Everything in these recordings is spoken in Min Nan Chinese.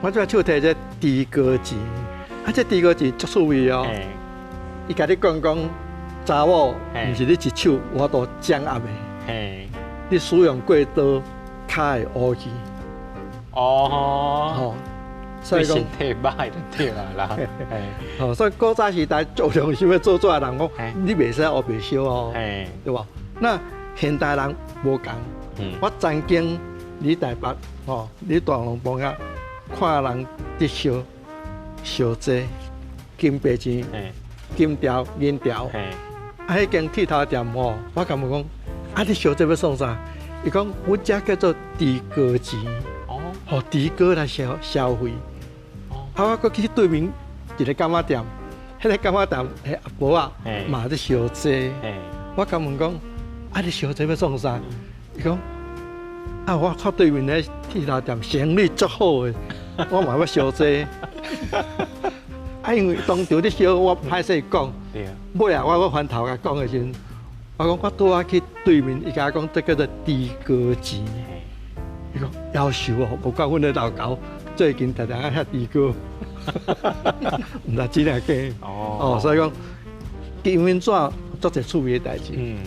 我這手提這豬哥錢，啊，這豬哥錢足趣味哦。伊共你講講，查某毋是你一手有法度掌握的，你使用過多，跤會烏去。吼，所以講身體歹就對啦啦。吼，所以古早時代足良心欲做紙的人講，你袂使烏白燒哦，對無？那現代人無仝，我曾經佇台北吼，佇大龍峒遐看人佇燒燒這金白錢、金條、銀條，啊，彼間剃頭店吼，我共問講，啊，你燒這欲創啥？伊講，阮這叫做豬哥錢，予豬哥來消消費。啊，我閣去對面一个柑仔店，彼个柑仔店的阿婆仔嘛咧燒這，我共問講，啊，你燒這欲創啥？伊講，啊，我看對面的剃頭店生意足好的，我嘛欲燒這。啊，因為當場咧燒，我歹勢講。尾仔我閣翻頭共伊講的時陣，我講我拄仔去對面，伊共我講這叫做豬哥錢。伊講夭壽哦，無怪阮的老猴最近常常愛遐豬哥，毋知真抑假。哦，所以講金銀紙足濟趣味的代誌。嗯，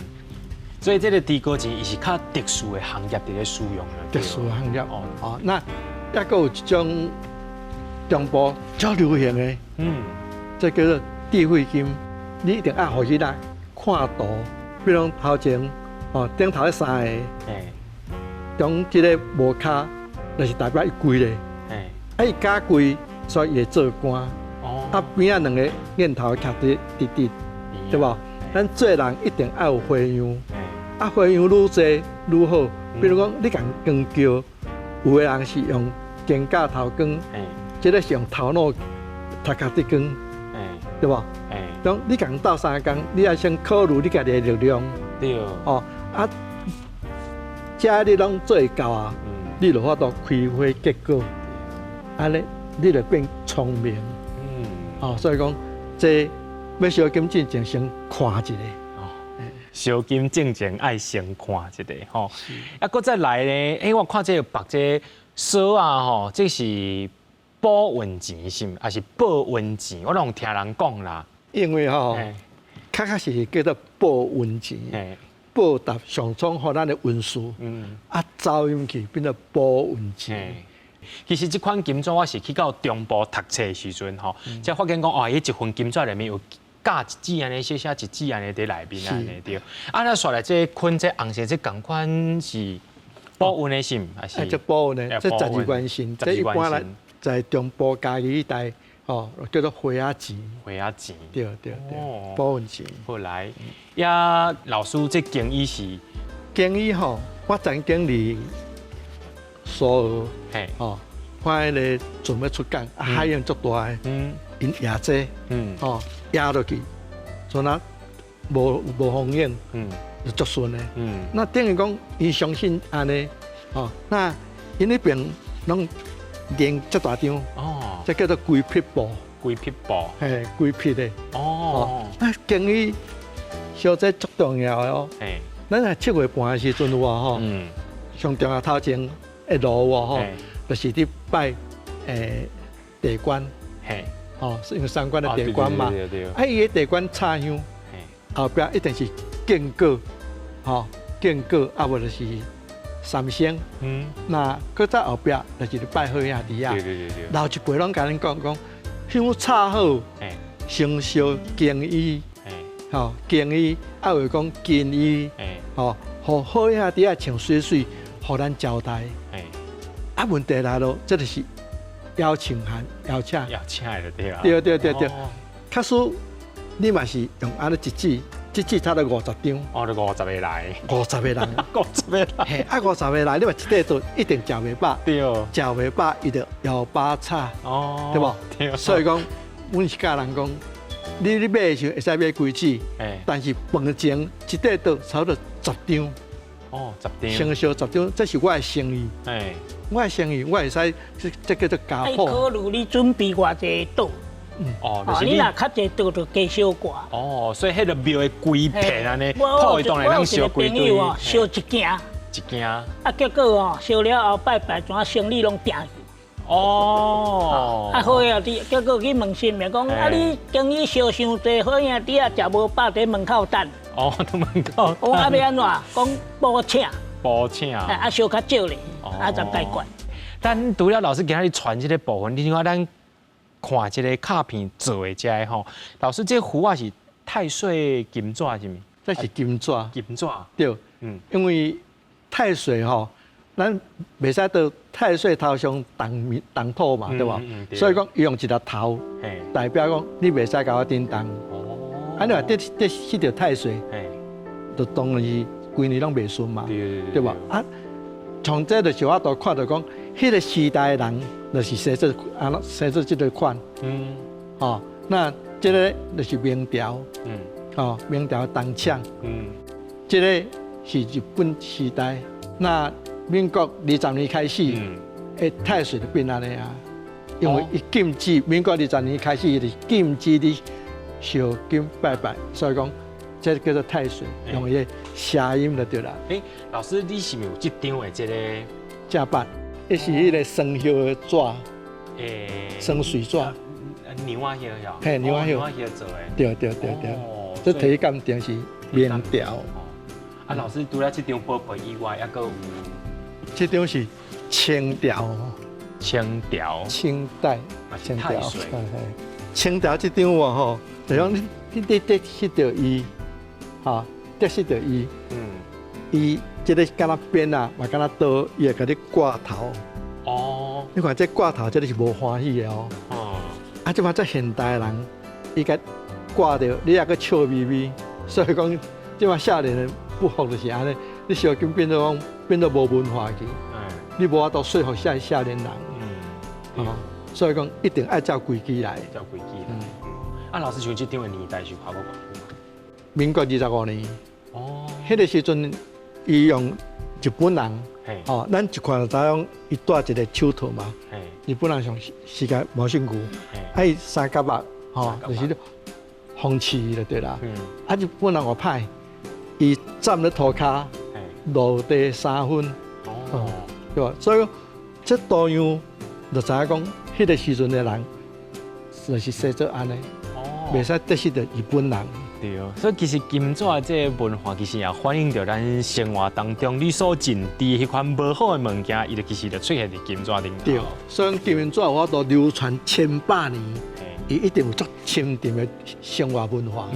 所以這个豬哥錢伊是較特殊的行業佇咧使用的。特殊行業哦。哦，那抑閣有一種中部足流行的，這叫做智慧金。你一定愛予囡仔看圖，比如講頭前哦，頂頭彼三个，中這个無跤，就是代表伊跪咧。啊，伊敢跪，所以伊會做官。啊，邊仔兩个念頭徛佇直直，對無？咱做人一定愛有花樣。啊，花樣愈濟愈好。比如講，你共光叫，有的人是用肩胛頭光，這个是用頭腦頭殼佇光，對無？當你共鬥相共，你愛先考慮你家己的力量。哦，啊，這你攏做會到啊，你就有法度開花結果，按呢你就變聰明。哦，所以講，這欲燒金進前先看一下。哦，燒金進前愛先看一下吼。啊，閣再來呢？欸，我看這個縛這鎖仔吼，這是保運錢是毋？抑是報運錢？我攏聽人講啦。因為吼，確確實實叫做報運錢，報答上蒼予咱的恩賜。啊，走音去變做保運錢。其實這款金紙我是去到中部讀冊的時陣吼，才發現講哦，彼一份金紙內面有夾一支按呢，小小一支按呢佇內面按呢對。啊，那煞來這捆這紅色這仝款是保運的是毋？還是？這保運的，這十二關神，這一般來在中部嘉義一帶，哦，叫做花仔錢。花仔錢。對對對，保運錢。好來，呀，老師這經醫是？經醫吼，我曾經佇蘇澳，吼，看彼个船欲出港，啊，海浪足大的，𪜶蜈這，吼，壓落去，像若無無風影，就足順的。那等於講，𪜶相信按呢，吼，那𪜶彼邊攏連遮大張，這叫做龜皮布。龜皮布。嘿，龜皮的。那經醫燒這足重要的哦。咱若七月半的時陣有無吼？上重要頭前的路有無吼？就是佇拜地官。哦，是因為三官的地官嘛。啊，伊的地官插香，後壁一定是敬果，吼，敬果，啊無就是三牲。那閣再後壁就是咧拜好兄弟仔。老一輩攏共恁講講，香插好，先燒經衣，吼，經衣，啊有講金衣，吼，予好兄弟仔穿媠媠，予咱招待。啊，問題來咯，這就是邀請函，邀請。邀請的對啊。對對對對，假使你嘛是用按呢一支，這支差不多50張。哦，就50個來。50個人。50個人。嘿，啊，50個來，你嘛一塊桌一定食袂飽。食袂飽，伊就枵飽炒。對無？對。所以講，阮是教人講，你買的時陣會使買幾支，但是飯前一塊桌差不多十張。哦，十張。先燒十張，這是我的生意。我的生意，我會使這叫做家寶。愛考慮你準備偌濟桌。哦，你若較濟桌就加燒掛。哦，所以彼个廟的規片按呢，鋪當然通燒幾堆。我有一個朋友哦，燒一件。一件。啊，結果哦，燒了後拜拜，怎生意攏定去。哦。啊好啊，佇結果去問神明講，啊你今日燒傷濟，好兄弟啊，食無飽佇門口等。哦，佇門口。講啊欲按怎？講補請。補請。啊燒較少咧，啊才解決。但除了老師今仔日傳這个部分，另外咱看這个卡片做的這个吼，老師這個符仔是太歲金紙是毋？這是金紙。金紙。對，因為太歲吼，咱袂使佇太歲頭上動動土嘛，對無？所以講伊用一粒頭，代表講你袂使共我振動。哦。啊，你若得得失著太歲，就當然是規年攏袂順嘛，對無？啊，從這就是我都看著講，彼个時代的人就是生做按怎生做這个款。哦，那這个就是明朝。哦，明朝銅槍。這个是日本時代。那民國20年開始，欸，太歲就變按呢啊，因為伊禁止民國二十年開始，伊就禁止你燒金拜拜，所以講這叫做太歲，用伊个諧音就對啦。欸，老師，你是毋是有這張的這个正版？彼是彼个桑葉的紙，桑穗紙。牛仔葉呀？嘿，牛仔葉。牛仔葉做的。對對對對。這提去鑑定是明朝。啊，老師，除了這張寶貝以外，猶閣有？這張是清朝。清朝。清代。清朝。清朝這張喎吼，就講你你得失著伊，哈，得失著伊，伊這个敢若鞭啊，嘛敢若刀，伊會共你割頭。哦。你看這割頭，這个是無歡喜的哦。哦。啊，這馬這現代人，伊共割著，你猶閣笑眯眯，所以講這馬少年人不服就是按呢，你燒金變做講變做無文化去，你無法度說服遐少年人。哦，所以講一定愛照規矩來。照規矩。啊，老師像這張的年代是差不多？民國25年。哦。彼个時陣，伊用日本人，哦，咱一看就知影伊戴一个手套嘛。日本人上世界無興趣，啊，伊三角目，吼，就是諷刺就對啦。啊，日本人偌歹，伊站咧塗跤，落地3分，哦，對吧？所以講，這圖樣就知影講，彼个時陣的人就是生做按呢，袂使得失著日本人。對，所以其實金紙這个文化其實也反映著咱生活當中你所認知彼款無好的物件，伊就其實就出現佇金紙頂頭。對，所以金紙有法度流傳千百年，伊一定有足深沉的生活文化。